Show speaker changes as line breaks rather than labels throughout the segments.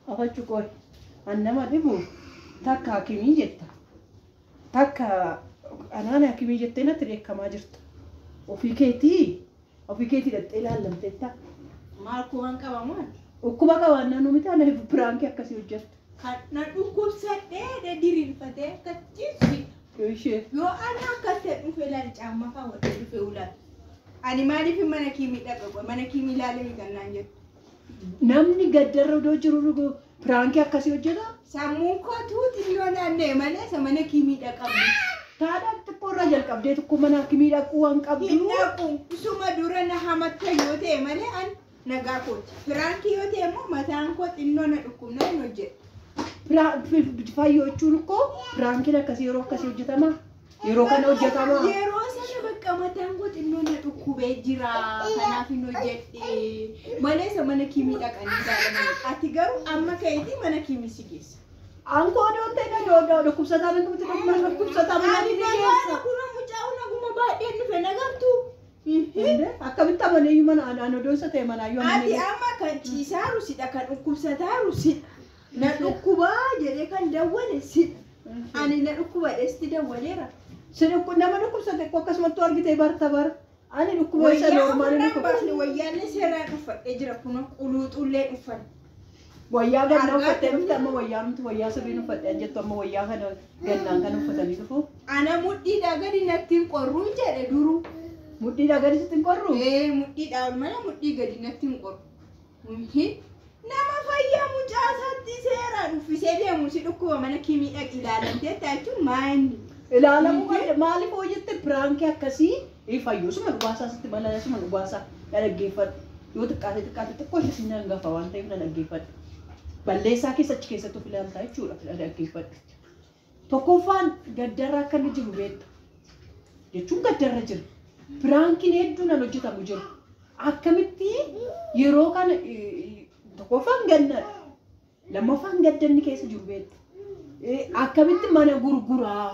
Afachuu qoy. An nama dhibu takka hakimii jetta. Takka anaan hakimii jettee natti dheekkamaa jirta. Ofii keetii dhattee ilaallamteetta.
Maal kuban qabamaan?
Dhukkuba qabaannaa nu miti ana piraankii akkasii hojjettu.
Kan na dhukkubsadhee diriirfatee akka ciibsi.
Ishee.
Yoo ana akkas ta'e dhufe ilaali caammaa kaawwadhee dhufe ulaati. Ani maaliif mana kiimii dhaqa mana kiimii ilaalee kan naan jettu.
Namni gaddarra iddoo jiru piraankii akkasii hojjeta.
Sammuun kootuu xinnoo naanna'e malee isa mana kiimii dhaqabdu.
Taadhaa xiqqoo irraa jalqabdee tokko mana kiimii dhaquu waan qabdu.
Hin dhaqu isuma dura na hamatta yoo ta'e malee an nagaa kooti. Piraankii yoo ta'e immoo mataan koo xinnoo na dhukkubna hin hojjedhu.
Fayyoo jechuun koo piraankiin akkasii yeroo akkasii hojjetama. Yeroo kana hojjetama.
Yeroo sana bakka mataan koo xinnoo na dhukkubee jira. Kanaaf hin hojjedhe. Malee isa mana kiimii dhaqanii ilaalaman. Ati garuu amma ka'iitii mana kiimii si geessa.
Ankoo odoon ta'e na dhukkubsataa na dhukkubsataa mana ni geessa.
Kun mucaa naguma baay'een dhufe nagartuu.
Akkamitti amaneeyyuu mana anaan odoon isa ta'e manaayyuu
Ati
amanee.
amma kan ciisaaru sidha kan dhukkubsataaru sidha. Na dhukkubaa jedhee kan dawwale sidha. Ani na dhukkuba dheesti dawwaleera.
Nama dhukkubsate akkasumatti argite barta bara. Ani dhukkuba isa
Wayyaa
noormaali
ofirraan
dhukkuba.
baasne wayyaallee seeraan uffadhee jira kun quluuxullee uffadhe.
Wayyaa gannaa uffattee dhufte amma wayyaa miti wayyaa sirriin uffadhe jettu amma wayyaa kana gannaan kana uffatanii dhufu.
Ana mudhiidhaa gadi natti hin qorruu jedhe duruu.
Mudhiidhaa gadi sitti hin qorru?
Ee mudhiidhaa mana mudhii gadi natti hin qorru. Nama fayyaa mucaa isaatti seeraan uffisee deemu si dhukkuba mana kiimii dhaqi ilaalamtee jechuun maayini.
Ilaalamuu qabda maaliif hojjette piraankii akkasii fayyoo suma dhugaasaa sitti mala suma dhugaasaa na dhaggeeffadhu. Yoo xiqqaate xiqqaate xiqqoo ishee sin hangafa waan ta'eef na dhaggeeffadhu. Balleessaa keessa achi keessatti of ilaaltaa jechuudha na dhaggeeffadhu. Tokkoffaan gaddarra akka inni jiru beekta. Jechuun gaddarra jira. Piraankiin hedduun an hojjetamu jiru. Akkamitti yeroo kana tokkoffaan gannadha. Lammaffaan gaddanni keessa jiru beekta. Akkamitti mana gurguraa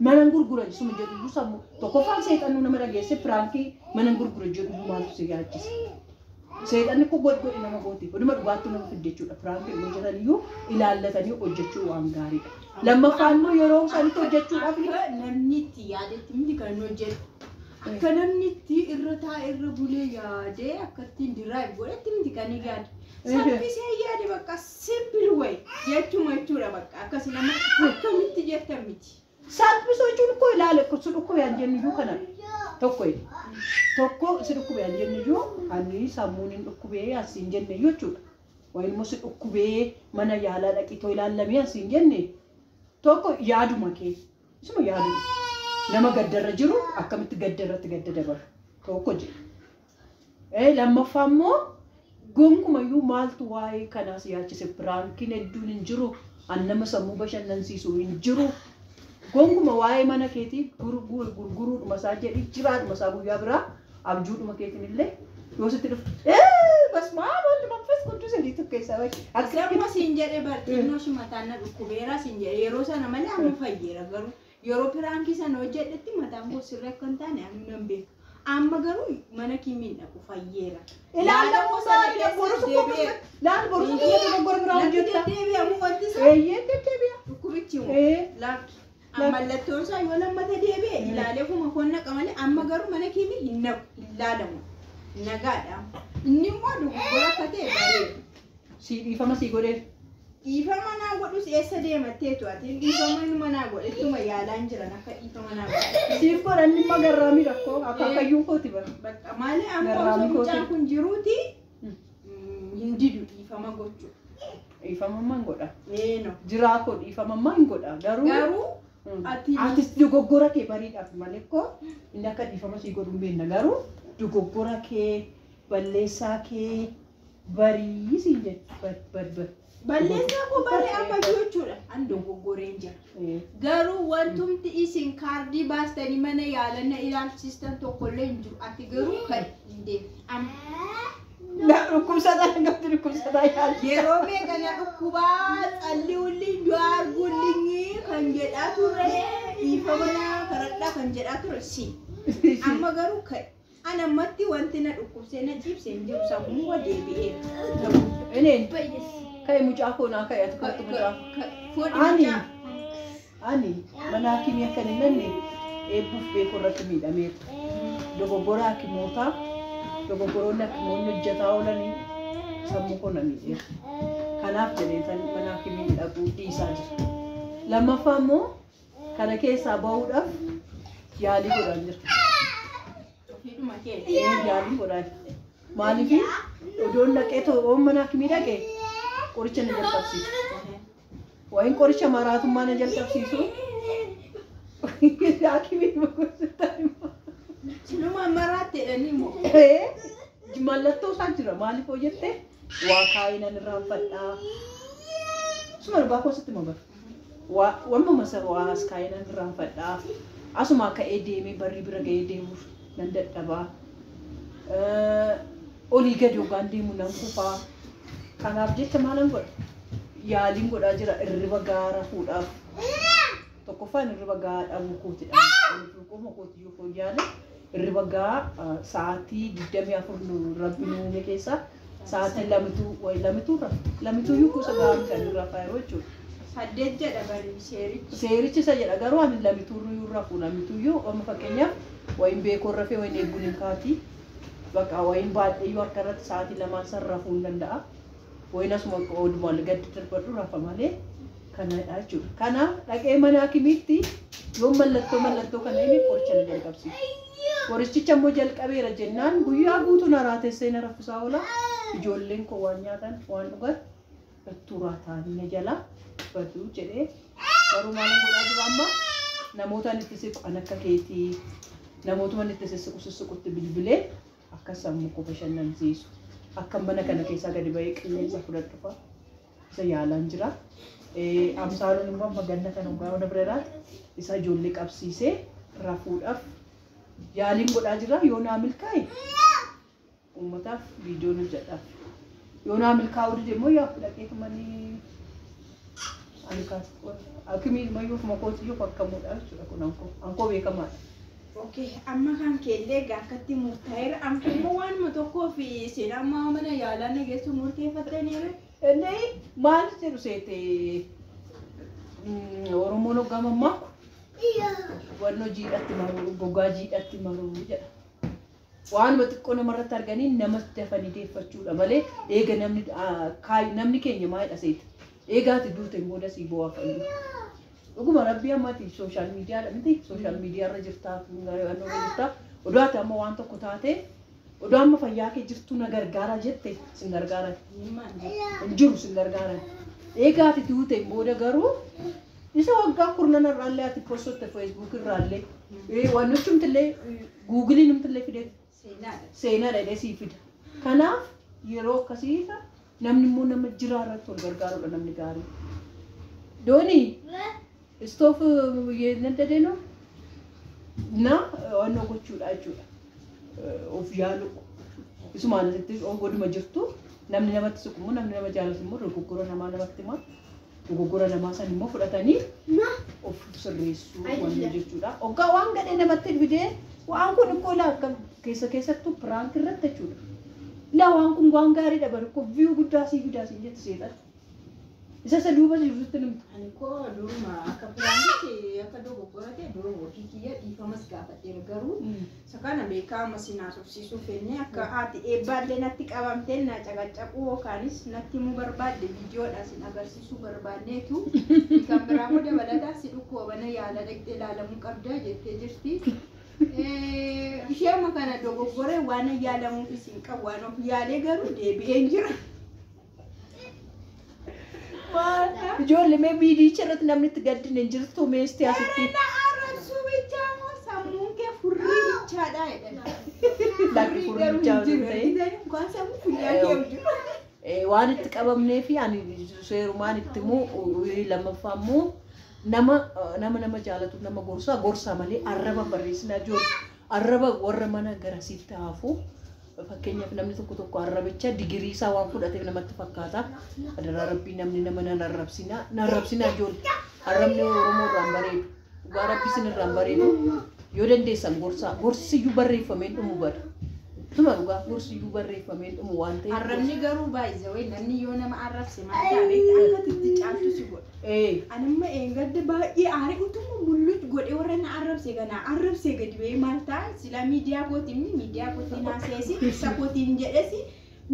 mana gurgura suma jedhu sammuu tokkoffaan seexannuu nama dhageesse piraankii mana gurgura jedhu maaltu si yaachisa. Seexanni kun godhi nama gooti. Oduma dhugaattuu nama fidde jechuudha. Piraankii hojjetan iyyuu ilaallatanii hojjechuu waan gaariidha. Lammaffaan immoo yeroo isaanitti hojjechuudhaaf
Akka namni itti yaadetti miti kan hojjetu. Akka namni itti irra taa'e irra bulee yaadee akka ittiin diraayi godhetti miti kan yaade. Saffisee yaade bakka simple way jechuma jechuudha bakka akkasii nama akkamitti jettan miti.
Salphisoo jechuun koo ilaale si dhukkube an jennu iyyuu kana tokko tokko si dhukkube an jennu iyyuu ani sammuun hin dhukkubee asiin jenne iyyuu jechuudha. Wayin immoo si dhukkubee mana yaalaa dhaqitoo ilaallamee asiin jenne tokko yaaduma kee isuma yaaduma nama gaddarra jiru akkamitti gaddarratti gadda dabalu tokko jedhe. Lammaffaa immoo gonkumayyuu maaltu waa'ee kanaas yaachise piraankiin hedduun hin jiru an nama sammuu bashannansiisu hin jiru. Gonkuma waa'ee mana keetii gurguruudhuma isaa jedhi jiraadhuma isaa guyyaa biraa abjuudhuma keetiin illee yoo sitti dhufu basmaa walli manfas quddus jedhii tokko keessaa bahe.
Akkuma siin jedhe barxinnoo mataan na dhukkubeera siin jedhe yeroo sana malee amma fayyeera garuu yeroo piraankii sana hojjedhetti mataan koo sirrii akka hin taane ani nan beeku. Amma garuu mana kiimiin dhaqu fayyeera.
Ilaalamuu gaariidha borusu laal borusu dogoggora biraa hojjetta.
Deddeebi'amu wanti isaa
Eeyyee deddeebi'a.
dhukkubichi lakki. Mallattoon isaa yoo lammata deebi'e ilaalee kuma koon naqa malee amma garuu mana kiimii hin naqu hin laalamu. Nagaadha. Inni immoo dogoggora akka ta'e bareeda.
Si dhiifama si godheef.
Dhiifama naa godhus eessa deematteetu ati dhiifama inuma naa godhettuma yaalaan jiran akka dhiifama naa godhe.
Siif godhan dhimma garraamii rakkoo akaakayyuun kooti bara.
Bakka malee amma osoo mucaan kun jiruuti hin didu dhiifama gochuu.
Dhiifama man godha.
Eeno.
Jiraa koo dhiifama man godha garuu.
Garuu
Atis dogoggora kee bariidhaaf malee koo inni akka dhiifama sii godhu hin beekna garuu dogoggora kee balleessaa kee barii siin jedhu bari bari bari.
Balleessaa koo baree amma jechuudha. An dogoggoreen jira. Garuu wantumti isin kaardii baastanii mana yaalanna ilaalchistan tokkollee hin jiru. Ati garuu kan hin deemne.
Dhukkubsataa hangafti dhukkubsataa yaalchi.
Yeroo meeqa na dhukkubaa calliwulli jaargulli kan jedhaa ture dhiifama naa karadhaa kan jedhaa ture si. Amma garuu kan an ammatti wanti na dhukkubsee na ciibsee hin jiru sammuu deebi'eera.
Ineen Ka'e mucaa koo naa ka'e ati kottu mucaa. Ani ani mana hakimii akka hin nanne eebbuuf beeku irratti miidhameera. Dogoggora hakimootaa dogoggoroonni hakimoonni hojjetaa oolanii sammuu koo na miidheera. Kanaaf jedhee mana hakimii dhaquu dhiisaa jira. Lammaffaa immoo kana keessaa bahuudhaaf yaalii godhaan jira. Yaalii godhaan jira. Maaliif odoon dhaqee oon mana hakimii dhaqee qoricha na jalqabsiisu. Wayin qoricha maraatummaa na jalqabsiisu. Hakimii
Sinuma maraatti jedhanii moo?
Mallattoo isaa jira maaliif hoo jette waa kaayinaan irraanfadhaa. Suma dhugaa koo sitti mabara. Wamma masa waa as kaayinaan irraanfadhaa. Asuma ka'ee deemee barri bira ga'ee deemuuf nan dadhabaa. Olii gadi hoggaan deemu nan kufaa. Kanaaf jecha maalan godha? Yaaliin godhaa jira irriba gaara fuudhaaf. Tokkoffaan irriba gahaa dhabuu kootidha. Qoma kootiyyuu fooyya'aale irriba gahaa sa'aatii 24 rabbi nu uume keessaa sa'aatii lamituu lamituuyyuu gosa gahaa kan irraa faayiroo jechuudha.
8 jedha bari seerichi.
Seerichi isa jedha garuu ani lamituuyyuu rafu lamituuyyuu amma fakkeenyaaf wayin beekoo rafee wayin eegguun hin kaati. Bakka wayin baadheeyyuu harka irratti sa'aatii lamaan san rafuu hin danda'a. Wayin asuma odumaan gadi darbadhu rafa malee kanadha jechuudha. Kanaaf dhaqee mana hakimiitti yoo mallattoo kana hime qoricha na jalqabsiisu. Qorichicha immoo jalqabeera jennaan guyyaa guutuu na raatessee na raffisaa oola. Ijoolleen koo waan nyaatan waan dhugan battuuraa ta'anii na jalaa baduu jedhee garuu maal godhaa jira amma namoota itti siqu an akka keetii namootuma itti sissiqu sissiqutti bilbilee akka sammuu koo bashannansiisu akka mana kana keessaa gadi ba'ee qilleensa fudhadhu fa'a isa yaalaan jira. Amsaaluun immoo amma ganna kana dhugaa mana bira jiraate isa ijoollee qabsiisee rafuudhaaf yaaliin godhaa jira. Yoo naa milkaa'e uummataaf viidiyoon hojjedhaaf. Yoo naa milkaa'uu dide immoo yaa dhaqeetu manii hakimii mayyuuf makootiyyuu bakkamuudha jechuudha kun ankoo beekamaadha.
Okay, amma kan keellee egaa akkatti murtaa'eera. Amma immoo waanuma tokkoo fi isin amma mana yaalaa na geessu murteeffattaniiru.
Inni maal jedhu seete Oromoon hoggaa mammaaku wannoo jiidhatti maruu gogaa jiidhatti maruu jedha. Waanuma xiqqoo namarratti arganii nama dafanii deeffachuudha malee eega namni keenya maalidha seete eegaati duuteen booda sii bo'aa fayyadu. Dhuguma rabbii ammaati sooshaal miidiyaadha miti sooshaal miidiyaarra jirtaa irra jirtaa oduu ati amma waan tokko taate oduu amma fayyaa kee jirtu na gargaara jette sin gargaaran hin jiru sin gargaaran. Eegaati duuteen booda garuu isa waggaa kurnan irraallee ati postotte feesbuuk irraallee wannochumtillee guugiliin numtillee fidee seenaadha jedhee sii fida. Kanaaf yeroo akkasii namni immoo nama jiraa irratti wal gargaarudha namni gaarii. Doonii istoof yeennadadee no na wannoo gochuudha jechuudha. Of yaalu isumaan asitti goduma jirtu namni namatti siqu immoo namni nama jaalatu immoo dogoggora namaa namatti hima. Dogoggora namaa san immoo fudhatanii of sirreessuu wanni jechuudha. Hoggaa waan gadhee namatti fidee waan kun ikkoo laa akka keessa keessattuu piraank irratti jechuudha. Laa waan kun waan gaariidha bari koo viyuu guddaa sii fidaa siin jetti seexan. Isa duuba jirutti nimtu.
Ani koo duruma akka piraankitti akka dogoggora ta'e duruma ofii kiyya dhiifamas gaafadheera garuu isa kana beekaa amma si naasofsiisuu fennee akka haati eebbaallee natti qabamtee na caqacaquu yookaanis natti himuu barbaadde viidiyoodhaan sin agarsiisuu barbaanneetu kan biraa immoo dabalataan si dhukkubana mana yaala dhaqxee ilaalamuu qabda jettee jirti. Ishee amma kana dogoggoree waan yaalamuuf isin qabu waan of yaalee garuu deebi'een jira.
Ijoollee mee viidiyicha irratti namni itti gaddine hin jirtu meestii asitti.
Na arrabsuu bichaa moo sammuun kee furrii bichaadha jedhan.
Lakki furrii bichaa osoo hin ta'in.
Mukaan sammuu fuyyaa kee hin jiru.
Waan itti qabamnee fi ani seerumaan itti immoo lammaffaa immoo nama nama jaalatu nama gorsaa gorsaa malee arraba barreessinaa jiru. Arraba warra mana garasiitti hafu. Fakkeenyaaf namni tokko tokko arrabicha digirii isaa waan fudhateef namatti fakkaata. Adaraa rabbii namni nama nan arrabsinaa nan arrabsinaa ijoollee. Arrabni Oromoo irraan bareedu. Dhugaa rabbi isin irraan bareedu. Yoo dandeessan gorsaa gorsiyyuu barreeffameen dhumu bada. Suma dhugaa gorsiyyuu barreeffamee dhumu waan ta'eef.
Arrabni garuu baay'ee namni yoo nama arrabse maal ta'a akka itti caaltu si godha. Anamma eengadda baay'ee aarii utuma mul'uut godhee warra na arrabse ganaa arrabse gadi ba'ee maal ta'a sila miidiyaa kootiin miidiyaa kootiin haaseesi ibsa kootiin jedhesi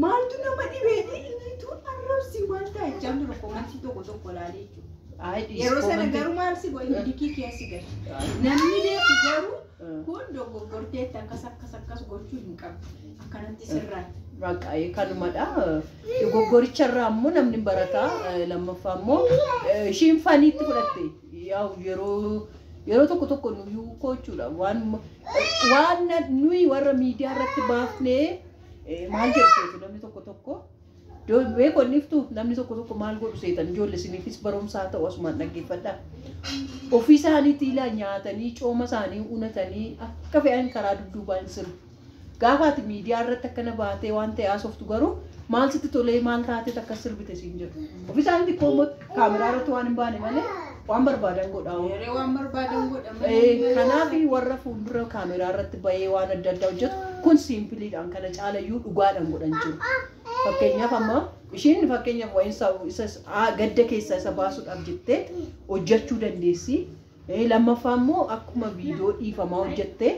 maaltu nama dhibeeti inni arrabsi maal ta'a jechaan dura koomantii tokko tokko laalee jechuudha. Yeroo sana garuu maal si godhe hidikii keessi gadi. Namni beeku garuu kun dogoggorteetti akkas akkas akkas gochuu hin qabdu. Akkanatti sirraatti.
Baqqaa'ee kanumadha. Dogoggoricharraa immoo namni barataa lammaffaa immoo ishiin faniitti fudhatte. Yeroo tokko tokko nuyyuu gochuudha. Waan nuyi warra miidiyaa irratti baafnee maal jedhu namni tokko tokko. Beekonniftu namni tokko tokko maal godhu seetan ijoollee isiniifis barumsaa ta'u asumaan dhaggeeffadha. Ofii isaaniitti ilaa nyaatanii cooma isaanii unatanii akka fe'an karaa dudduubaan sirbu. Gaafa ati miidiyaa irratti akkana baatee waan ta'e haasoftu garuu maal sitti tolee maal taateet akkas sirbite siin jedhu. Ofii isaaniitti kooma kaameraa irratti waan hin baane malee waan barbaadan godhaa.
Waan barbaadan godha.
Kanaaf warra fuuldura kaameraa irratti bahee waan adda addaa hojjetu kun siimpiliidhaan kana caalayyuu dhugaadhaan godhan jiru. Fakkeenyaaf amma ishiin fakkeenyaaf wayinsa gadda keessaa isa baasuudhaaf jettee hojjechuu dandeessi. Lammaffaa immoo akkuma viidiyoo dhiifamaa hojjettee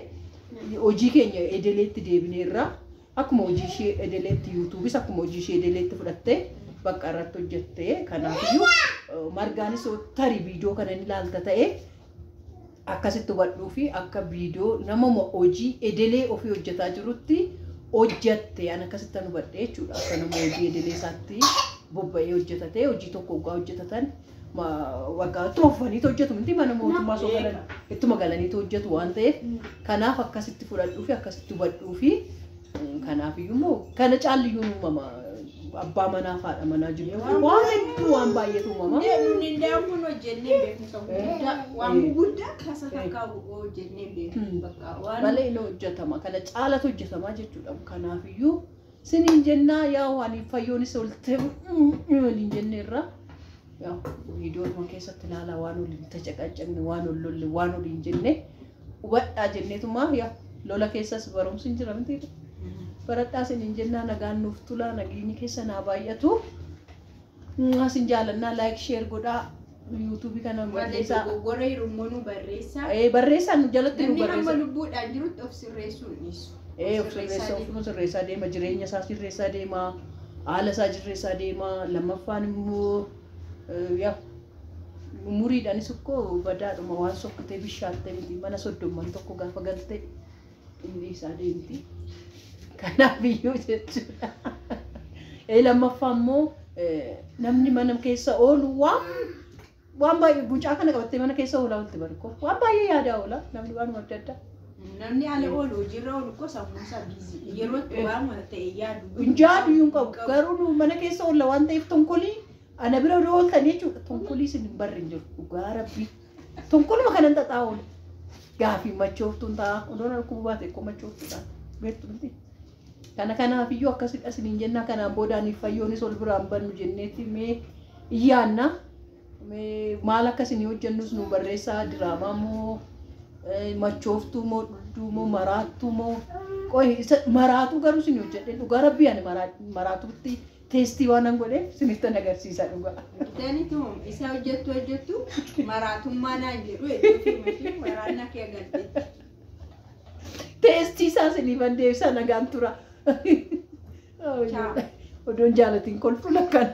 hojii keenya edeleetti deebineerra akkuma hojii ishee edeleetti yuutuubis akkuma hojii ishee edeleetti fudhattee bakka irratti hojjettee kanaafiyyuu margaanis tarii viidiyoo kana ni ilaalta ta'ee akkasitti hubadhuu fi akka viidiyoo nama hojii edelee ofii hojjetaa jirutti hojjette an akkasitti hubadhe jechuudha. Akka nama hojii edelee isaatti bobba'ee hojjetatee hojii tokko hoggaa hojjetatan waggaa ittuma fufaniitu hojjetu miti mana mootummaa osoo galan ittuma galaniitu hojjetu waan ta'eef kanaaf akkasitti fudhadhuu fi akkasitti hubadhuu fi kanaafiyyuu immoo kana caalliyyuu uumama abbaa manaa fi haadha manaa jiru waan hedduu waan baay'eetu uumama.
Kun hojjennee beekumsa guddaa waan guddaa tasa takkaa hojjennee beeku bakka waan
malee inni hojjetama kana caalatu hojjetamaa jechuudha. Kanaafiyyuu siniin jennaa yaa waan fayyoonis ol ta'e waliin jenneerra. Yaa viidiyoon keessatti ilaalaa waan waliin tacaqacaqne waan ol lolle waan waliin jenne hubadhaa jenneetuma yaa lola keessas barumsi hin jira miti. Baradhaa siniin jennaa nagaan nuuf tulaa nageenyi keessa naa baay'atu. Asin jaalannaa laayik sheer godhaa yuutuubii kana barreessaa.
Dogoggora hirummoo nu barreessaa.
Barreessaa nu jalatti nu
Namni hamma
barreessa.
lubbuudhaan jirutti of sirreessuu hin dhiisu.
Of sirreessaa ofuma sirreessaa deema jireenya isaa sirreessaa deema haala isaa sirreessaa deema lammaffaan immoo yaa umuriidhaanis ukkoo badaadhuma waan sokkitee bishaattee miti mana soddomman tokko gaafa galte inni isaa deemti. Kanaaf iyyuu jechuudha. Lammaffaa immoo namni mana keessa oolu waan baay'ee mucaa kana qabattee mana keessa oolaa oolte barkoo waan baay'ee yaadaa oola namni waan adda addaa.
Namni ala oolu hojiirra oolu koo sammuun isaa biizii yeroo itti waan ta'e yaadu.
Hin yaadu iyyuu hin qabu garuu mana keessa oolla waan ta'eef tonkolii ana bira yoo ooltan jechuudha tonkolii isin hin barre hin jiru dhugaa rabbii tonkoluma kanan xaxaa oola gaafii machooftuun ta'a odoon harkuu baate koo machooftuu ta'a beektu miti. Kana kanaafiyyuu akkasidha isiniin jennaa kanaan boodaan fayyoonis ol biraan bannu jenneeti mee iyyaanna mee maal akka isinii hojjennus nu barreessaa diraamaa moo machooftuu moo dhudduu moo maraattuu moo qoy maraatuu garuu isinii hojjedhe dhugaa rabbii ani maraatuutti teestii waan an godheef isinittan agarsiisa dhugaa.
Bitaniitu isa hojjettu hojjettu maraatummaa naan jedhu hedduu fi maraanna kee galte.
Teestii isaa isiniifan deebisaa nagaan tura. Odoon jaalatiin kolfu lakkaan.